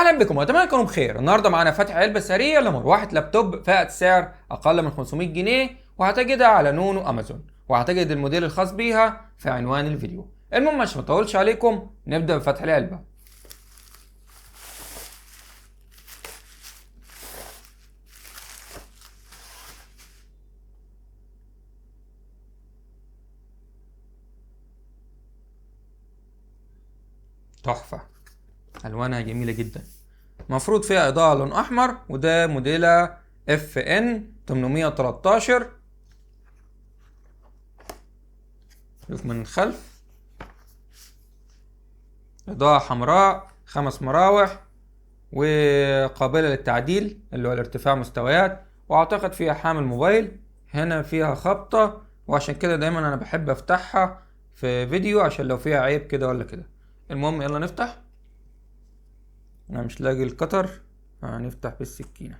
اهلا بكم واتمنى تكونوا بخير. النهارده معانا فتح علبة سريع لمروحه لابتوب فئة سعر اقل من 500 جنيه، وهتجدها على نون وامازون، وهتجد الموديل الخاص بيها في عنوان الفيديو. المهم عشان ما اطولش عليكم نبدا بفتح العلبة. تحفة، الوانها جميلة جدا. مفروض فيها اضاءه لون احمر، وده موديلها FN 813. شوف من الخلف، اضاءه حمراء، 5 مراوح، وقابله للتعديل اللي هو الارتفاع مستويات، واعتقد فيها حامل موبايل. هنا فيها خبطه، وعشان كده دايما انا بحب افتحها في فيديو عشان لو فيها عيب كده ولا كده. المهم يلا نفتح. انا مش لاقي القطر، هنفتح بالسكينة.